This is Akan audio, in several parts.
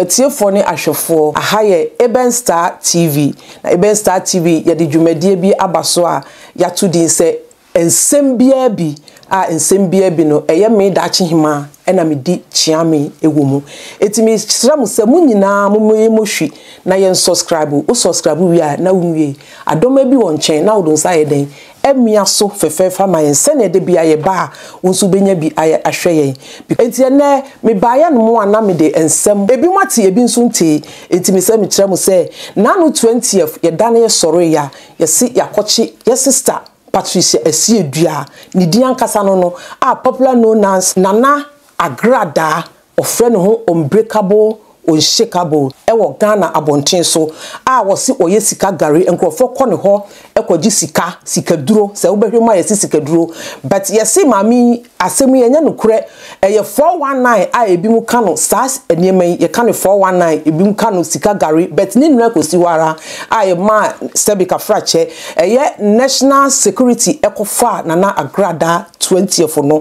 Atiefoɔ ne ahwɛfoɔ, aha yɛ Eben Star TV. Na Eben Star TV yɛde dwumadie bi aba so a yɛato din sɛ Nsɛm biara bi, a nsɛm biara bi no ɛyɛ me daakye hemaa na medi kyeame wɔ mu. Enti mesrɛ mo sɛ mo nyinaa mommɛyɛ mo hwi na yɛn subscribe. Wo subscribe wie a na wonwiei. Adɔma bi wɔ nkyɛn na wode wo nsa ayɛ dɛn? Amia so fɛfɛɛfɛ ama yɛn sɛnea da biara yɛba a wo nso wobɛnya bi ayɛ ahwɛ yɛn. Enti ɛnnɛ mebaeɛ no mo a na mede nsɛm ebinom ate ebi nso ntee. Enti mesɛ mekyerɛ mo sɛ naano 20th yɛdane yɛsɔreeɛ a yɛse yɛakɔkye yɛ sister Patricia Asieduaa, ne din ankasa no no, a popular known as Nana Agradaa, ɔfrɛ ne ho Unbreakable Unshakable wɔ Ghana abɔnten so a wɔse ɔyɛ sika gari, nkurɔfoɔ kɔ ne hɔ kɔgye sika, sikaduro, sɛ wobɛhwɛ mu a yɛse sikaduro, but yɛse maame yi asɛm yi ɛnyɛ nokorɛ, ɛyɛ 419 a ebinom ka no saa nneɛma yi, yɛka no 419, ebinom ka no sika gari, but ne nyinaa kɔsi hɔ ara a yɛmaa sɛbe kafrakyɛ, ɛyɛ National Security kɔfaa Nana Agradaa 20th no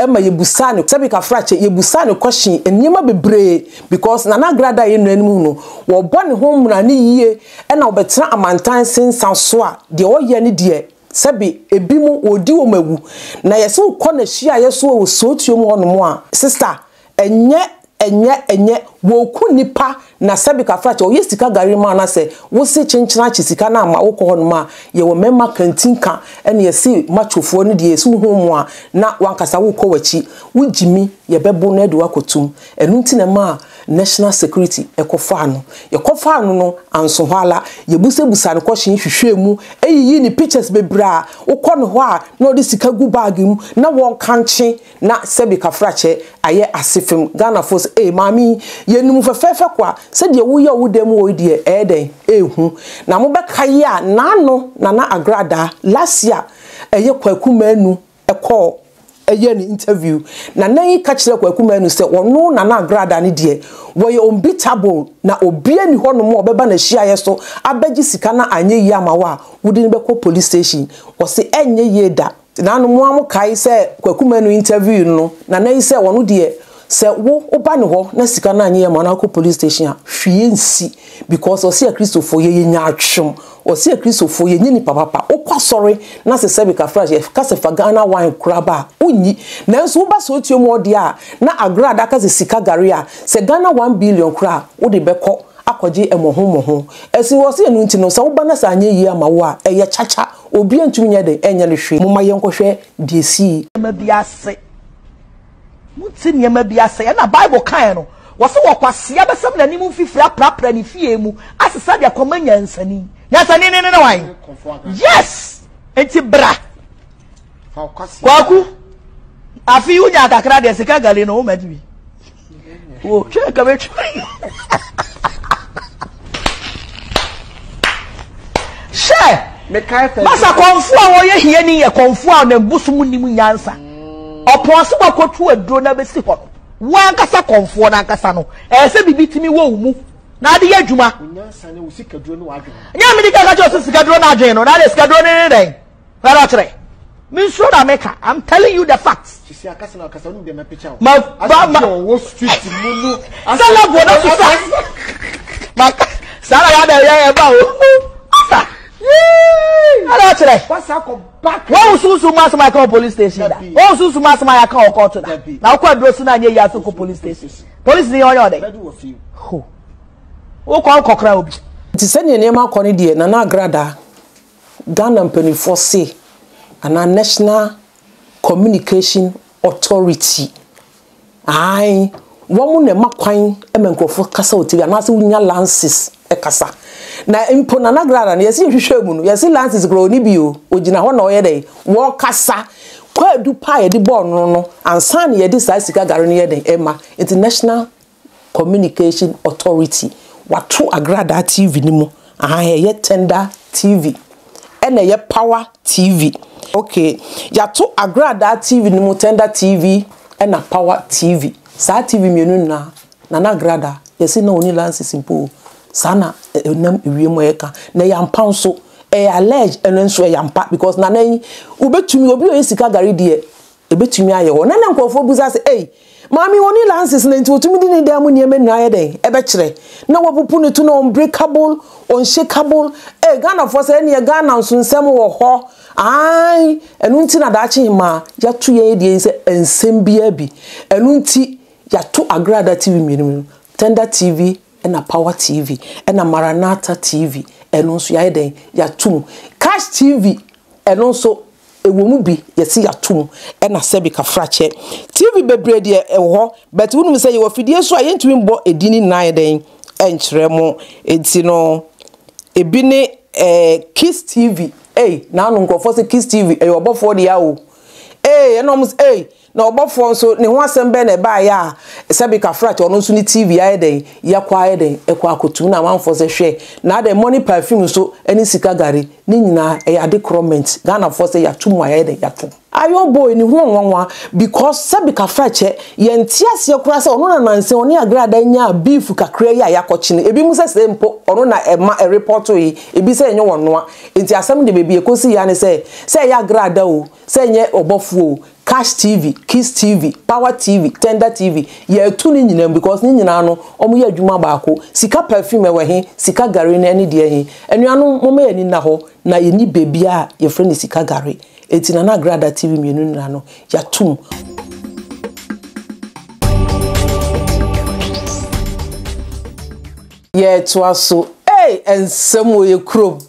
ma yɛbusaa no, sɛbe kafrakyɛ, yɛbusaa no question nneɛma bebree because Nana Agradaa a yɛn nyinaa nim no, wɔbɔ ne ho mmara no yie ɛna ɔbɛtena amantan sensa so a, deɛ ɔyɛ ne deɛ Sɛbe ebinom wɔredi wɔn awu. Na yɛse wokɔ n'ahyiaeɛ so wɔ Sootuom hɔ nom a, sister, ɛnyɛ, ɛnyɛ, ɛnyɛ, wɔreku nnipa na sɛbe kafrakyɛ, wɔyɛ sika gari ma wo na sɛ wose kyenkyena kye sika no ama wokɔ hɔ nom a, yɛwɔ mmarima kantinka ɛna yɛse machofoɔ no deɛ yɛse wohu wɔn a na wankasa wokɔ w'akyi, wogyimi, yɛbɛbo no de wo akɔtum. Ɛno nti na ɛmaa National Security kɔfaa no. Yɛkɔfaa no no, anso hɔ ara, yɛbusabusaa no kɔhyen hwehwɛɛ mu, yiyii ne pictures bebree a wokɔ ne hɔ a na ɔde sika gu bag mu na wɔkankye na sɛbe kafrakyɛ ayɛ ase fam. Ghanafoɔ sɛ, ee maame yi, yɛnim wo fɛfɛɛfɛ kwa, sɛdeɛ woyɛ wo dan mu hɔ yi deɛ ɛyɛ dɛn? Ɛɛhu. Na mobɛkae a, naano Nana Agradaa, last year, ɛyɛ Kwaku Manu kɔɔ yɛɛ no interview na na yi ka kyerɛɛ Kwaku Manu sɛ ɔno Nana Agrada no deɛ wɔyɛ unbeatable na obia nni hɔ nom a ɔbɛba n'ahyiaeɛ so abɛgye sika na anyɛ yie ama wo a wode no bɛkɔ police station ɔse ɛnyɛ yie da. Nanom mo ara mo kae sɛ Kwaku Manu interview no no Nana yi sɛ ɔno deɛ sɛ wo woba ne hɔ na sika no anyɛ yie ama wo na wokɔ police station a hwee nsi because ɔse akristofoɔ yɛyɛ nyaatwom Ɔse akristofoɔ yɛnyɛ nipa papa, wokɔ asɔre na sɛ sɛbe kafra yɛka sɛ fa Ghana wine koraa ba a wonnyi, nanso woba sootuo mu hɔ deɛ a na agrada ka sɛ sika gari a sɛ Ghana one billion koraa a wode bɛkɔ akɔgye mmɔho mmɔho. Ɛse ɔse ɛno nti no sɛ woba na sɛ anyɛ yie ama wo a ɛyɛ kyakya, obiara ntumi nyɛ dɛn ɛnyɛ no hwee. Momma yɛnkɔhwɛ deɛ ɛsii. Nneɛma bi ase. Monte nneɛma bi ase. Ɛna Bible kaeɛ no, wɔse wɔkwasea bɛsam n'anim mfifiri aprapra ne fie mu asesa de akɔma nyansani. Nyansani ne ne ne wan? Yes! Nti bra. Kwaku, afe yi wonya kakra deɛ sika gali no woma bi. Wo twɛ ka bɛtwa. Hyɛ! Masa kɔnfo a wɔyɛ hiani yɛ kɔnfo a ne bosom nim nyansa. Ɔpɔn sɛ wakɔtu aduro no abɛsi hɔ no, wo ankasa kɔmfoɔ no ankasa no, ɛyɛ sɛ biribi tumi wɔ wo mu na ade yɛ adwuma. Nyɛ mede kaka kyerɛ sɛ sikaduro no adwene no, na ade sikaduro no ne dɛn? Fɛrɛ ɔkyerɛ. Mensuro na meka. I'm telling you the facts. Ma ma ma. Sɛ level na so sa. Ma saa na yɛ adɛ yɛ ɛba o. Asa. Ɛna ɔkyerɛ. Wɔn sunsun mu asɛm a yɛka wɔ police station da. Wɔn sunsun mu asɛm a yɛka wɔ court da. Na wokɔ aduro so na anyɛ yie aso kɔ police station. Police ni ɔyɛ ɔdɛ. Ho. Wokɔ nkɔkora obi. Nti sɛdeɛ nneɛma akɔ no deɛ Nana Agradaa, Ghana mpaninfoɔ se anaa National Communication Authority Aane, wɔn na ɛma kwan ma nkurɔfoɔ kasa wɔ TV anaasɛ wonya lances kasa. Na mpo Nana Grada no, yɛse yɛhwehwɛɛ mu no, yɛse lances koraa ɔnni bi o, ɔgyina hɔ na ɔyɛ dɛn? Wɔkasa. Kwaadu pa a yɛde bɔɔ no no, ansa na yɛde saa sika gare no yɛ dɛn? Ɛma. Nti National Communication Authority, wɔato Agradaa TV no mu, ahaa, ɛyɛ Tender TV, ɛna ɛyɛ Power TV. Ok, yɛato Agradaa TV no mu Tender TV ɛna Power TV. Saa TV mmienu nyinaa, Nana Agradaa, yɛse na ɔnni license mpo o. Saa na ɛnam ewiem a ɛka. Na ɛyɛ ampa nso, ɛyɛ alleged ɛno nso ɛyɛ ampa because Nana yi, wobɛtumi, obi a ɔyɛ sika gari deɛ, Ebetumi ayɛ hɔ. Na na nkurɔfoɔ bisa sɛ, Ei, Maame ɔnni lances na nti ɔtumi de ne dan mu nneɛma nyinaa yɛ dɛn ɛbɛkyerɛ na wapupu ne to na unbreakable, unshakable. Ee Ghanafoɔ sɛ ɛneɛ Ghana nso nsɛm wɔ hɔ ae ɛno nti na daakye hemaa yɛato yɛn deɛ yi sɛ nsɛm biara bi ɛno nti yɛato Agrada TV mmienu no Tender TV ɛna Power TV ɛna Maranatha TV ɛno nso yɛayɛ dɛn yɛato mu Cash TV ɛno nso Ɛwɔ mu bi yɛse yɛatom ɛna sɛbi kafrakyɛ TV bebree deɛ ɛwɔ hɔ but wonim sɛ yɛwɔ afidie so a yɛntumi mbɔ ɛdin no nyinaa yɛ dɛn ɛnkyerɛ mo nti no ebi ne eh, Kiss TV ei naano nkurɔfoɔ sɛ Kiss TV ɛyɛ ɔbɔfoɔ deɛ o ei ɛna ɔmo ei Na ɔbɔfoɔ nso, ne ho asɛm bɛn na ɛbaeɛ a sɛbe Kafrat ɔno nso ne TV ayɛ dɛn, yɛkɔ ayɛ dɛn, ɛkɔ akɔtum na amanfoɔ sɛ hwɛ, na adɛn money perfume nso ne sika gari, ne nyinaa ɛyɛ ade korɔ mint, Ghanafoɔ sɛ yɛato mu a yɛayɛ dɛn, yɛato. Iron boy ne ho ɔnwanwa because sɛbe Kafrakyɛ yɛnte aseɛ koraa sɛ ɔno na nansa yi ɔne Agrada nyaa beef kakra yi a yɛakɔkye no, ebinom sɛ sɛ mpo ɔno na ɛma ɛrepɔtoe, ebi sɛ ɛnyɛ ɔnoa, nti asɛm de baabi ɛkɔsi ya ne sɛ, sɛ ɛyɛ Agrada o, sɛ ɛnyɛ ɔbɔfoɔ o, Cash TV, Kiss TV, Power TV, Tender TV, yɛtu ne nyinaa mu because ne nyinaa no wɔn yɛ adwuma baako. Sika perfume ɛwɔ he, sika gari no ɛne deɛ he. Anuanom momma yɛn ani nna hɔ na yɛnni baabi a yɛfrɛ no sika gari. Enti Nana Agrada TV mmienu nyinaa no yɛato mu. Yɛtoa so. Ei nsɛm wɔ yɛ kurom.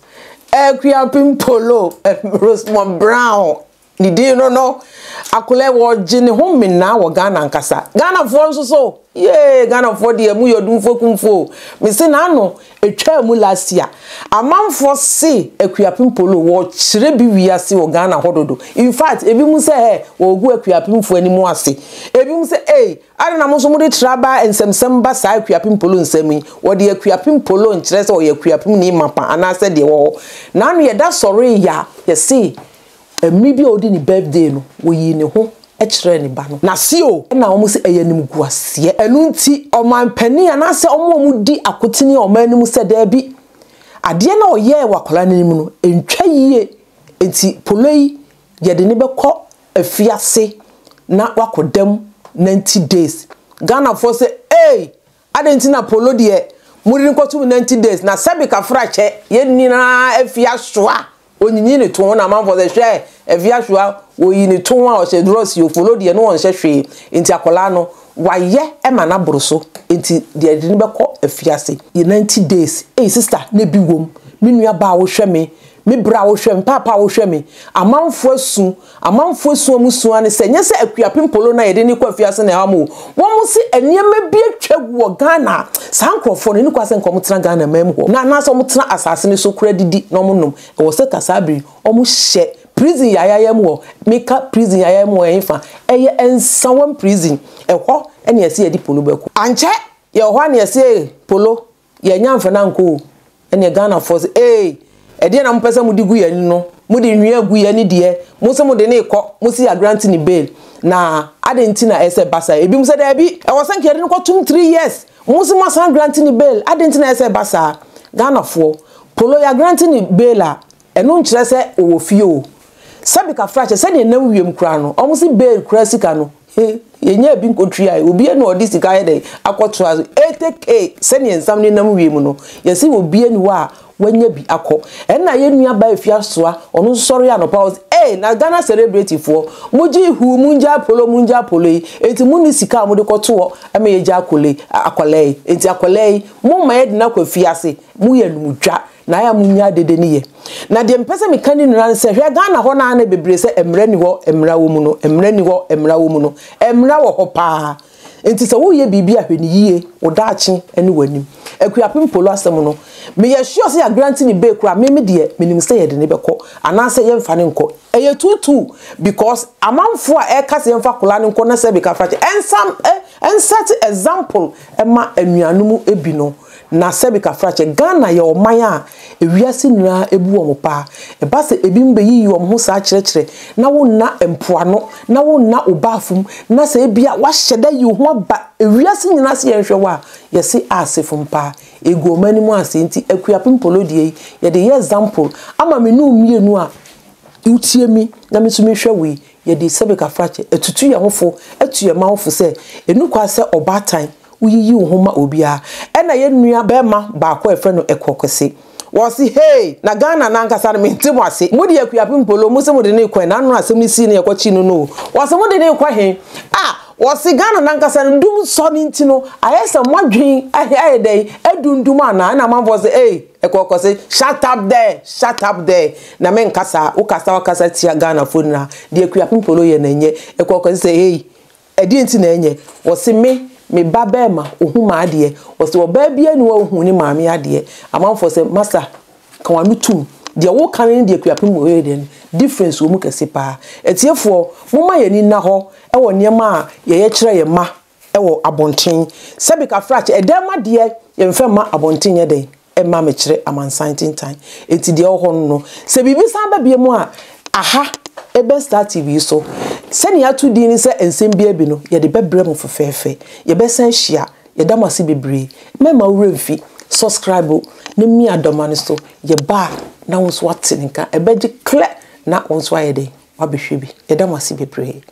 Akuapem Polo, Rosemond Brown Ne din no no, akwadaa yi wɔgye ne ho menaa wɔ Ghana ankasa. Ghanafoɔ nso so, yee, Ghanafoɔ deɛ mu yɛ ɔdumfoɔ kumfoɔ. Mese n'ano etwaa mu last year. Amanfoɔ se Akuapem Polo wɔkyerɛ bi wiase wɔ Ghana hɔ dodo. In fact, ebi mu sɛ ɛ wɔgu Akuapemfoɔ anim ase. Ebi mu sɛ ei, adɛn na mo nso mode tra ba nsɛmsɛm ba saa Akuapem Polo nsɛm yi. Wɔde Akuapem Polo nkyerɛ sɛ ɔyɛ Akuapemni mapa anaasɛ deɛ wɔ hɔ. N'ano yɛda sɔree ya, yɛse Mmere bi a ɔredi ne birthday no, ɔyii ne ho kyerɛɛ ne ba no. Na se o, ɛna wɔn se ɛyɛ animguaseɛ. Ɛno nti, ɔmanpanin anaasɛ wɔn a wɔdi akotene wɔ ɔman no mu sɛ daabi, adeɛ no a ɔyɛɛ wɔ akwadaa no anim no, ɛntwa yie, nti Polo yi, yɛde no bɛkɔ afiase na wakɔda mu 90 days. Ghanafoɔ sɛ, ei! Adɛn nti na polo deɛ mode no kɔtom 90 days na sɛbe kafra kyɛ yɛn nyinaa afi asoa onyinyi ne to ho na amanfoɔ sɛ hwɛ afi asoa wɔyi ne to ho a ɔhyɛ drɔs yi polo deɛ no ɔnhyɛ hwee nti akwadaa no wayɛ ma no aboro so nti deɛ de no bɛkɔ afiase yɛ 90 days ei sister na ebi wom me nua baa wohwɛ me Me bra wohwɛ me, paapa wohwɛ me. Amanfoɔ asu, amanfoɔ asu a wɔsu ara ne sɛ, nyɛ sɛ Akuapem Polo no a yɛde no rekɔ afiase na ɛha wɔn o. Wɔn se nneɛma bi atwa agu wɔ Ghana a, saa nkorɔfoɔ no, ɛnni kwan sɛ nka wɔtena Ghana man mu hɔ, na anaasɛ wɔtena asase no so koraa didi na wɔnom. Ɛwɔ sɛ ka saa bere yi, wɔhyɛ prison yayaya mu hɔ. Meka prison yayaya mu wɔ ɛhefa? Ɛyɛ Nsawam prison. Ɛhɔ na yɛse yɛde Polo bɛkɔ. Ankyɛ, yɛwɔ hɔ a na yɛse Polo, Yɛannya amfa no ankɔ o. Ɛneɛ Ghanafoɔ se ee, ɛdeɛn na mopɛ sɛ mode gu yɛn ani no? Mode nwia gu yɛn ani deɛ, mo se mode no rekɔ, mo se yɛagrante no bail. Na adɛn nti na ɛsɛ sɛ ɛba saa? Ebinom sɛ daabi, ɛwɔ sɛ nka yɛde no kɔtom three years, mo se moasan agrante no bail, adɛn nti na ɛsɛ sɛ ɛba saa? Ghanafoɔ, Polo yɛagrante no bail a, ɛno nkyerɛ sɛ ɔwɔ fie o. Sɛbi kafrakyɛ, sɛdeɛ ɛnam wiem koraa no, wɔn se bail koraa sika no, He, yɛnyaa bi nkɔtuae. Obia na ɔde sika ayɛ dɛn akɔtoa so. 80K sɛdeɛ nsam no nam wiem no, yɛse obia ni hɔ a wanya bi akɔ. Ɛna yɛn nua baa Afiasoa, ɔno nso sɔre anɔpa ɔse, Ei, na Ghana celebrity foɔ, mogye huu, mongyaa polo, mongyaa polo yi, enti monni sika a mode kɔto hɔ ma yɛgyaa akɔla yi, akwadaa yi, enti akwadaa yi, momma yɛde no akɔ afiase, moyɛ anumdwa. Na ayɛ a monyaa dede no yɛ. Na deɛ mepɛ sɛ meka ne nyinaa ne sɛ, hwɛ Ghana hɔ no ara na bebree sɛ mmara nni hɔ, mmara wɔ mu no, mmara nni hɔ, mmara wɔ mu no. Mmara wɔ hɔ paa. Nti sɛ woreyɛ biribi a hwɛ no yie, wo daakye ne w'anim. Akuapem Polo asɛm no, meyɛ sure sɛ yɛagrante no bail koraa, me me deɛ menim sɛ yɛde no bɛkɔ anaasɛ yɛmfa no nkɔ. Ɛyɛ tuutuu because amanfoɔ a ɛreka sɛ yɛmfa akwadaa no nkɔ na sɛ bɛka fra kyɛ, ɛnsa, ɛnsɛte example ma anuanom bi no. Na sɛbi kafrakyɛ, Ghana yɛ ɔman a ewiase nyinaa bu wɔn paa. Ɛba sɛ ebinom beyiyi wɔn ho saa kyerɛkyerɛ na wonna mpoano, na wonna wo baafo mu, na sɛ ebia woahyɛ da yi wo ho aba ewiase nyinaa sɛ yɛnhwɛ wo a, yɛse asefom paa. Egu ɔman no mu ase. Nti Akuapem Polo deɛ yi, yɛde yɛ example ama me ne wo mmienu a wotie me na me nso mehwɛ wo yi. Yɛde sɛbe kafrakyɛ atutu yɛn ho fo, atu yɛn mma ho fo sɛ, ɛnni kwan sɛ ɔbaatan woyiyi wo ho ma obiara. Ɛna yɛn nua barima baako a yɛfrɛ no Ɛkɔ Kwesi, wɔse hey! Na Ghana no ankasa no mente mo ase. Mode Akuapem Polo, mose mode no rekɔ he? N'ano asɛm no sii no yɛkɔkyee no no o. Wɔse mode no rekɔ he? Ah! Wɔse Ghana no ankasa no dum sɔ no nti no, ayɛ sɛ moadwen ayɛ dɛn adundum anaa? Ɛna amanfoɔ se ei! Ɛkɔ Kwesi, shut up there! Shut up there! Na menka saa, wokasa wakasa tia Ghanafoɔ nyinaa. Deɛ Akuapem Polo yɛ no ɛnyɛ. Ɛkɔ Kwesi sɛ ei! Ɛdeɛn nti na ɛnyɛ? Wɔse me, me ba bɛɛma, ɔhu m'adeɛ. Wɔse ɔbaa biara nni hɔ a ɔhu ne maame adeɛ. Amanfoɔ sɛ, masa, ka w'ano tom. Deɛ woka no ne deɛ Akuapem wɔ yɛ deɛ no, difference wɔ mu kɛse paa. Atiefoɔ, momma yɛn ani nna hɔ wɔ nneɛma a yɛyɛ kyerɛ yɛn mma wɔ abɔnten. Sɛbi kafrakye, ɛdɛn ma deɛ yɛmfa mma abɔnten nyɛ dɛn? Mma mekyerɛ amansan ntintan. Enti deɛ ɛwɔ hɔ no no, sɛ biribi san ba bio a, aha, Eben Star TV yi so, sɛnea yɛato din no sɛ Nsɛm Biara Bi no, yɛde bɛbrɛ mo fɛfɛɛfɛ. Yɛbɛsan ahyia. Yɛda mo ase bebree. Mɛmma wo werɛ mfi. Subscribe na mia dɔma no so. Yɛba a, na wo nso woate ne nka. Ɛbɛgye klɛ na wo nso ayɛ dɛn? Woabɛhwɛ bi. Yɛda mo ase bebree.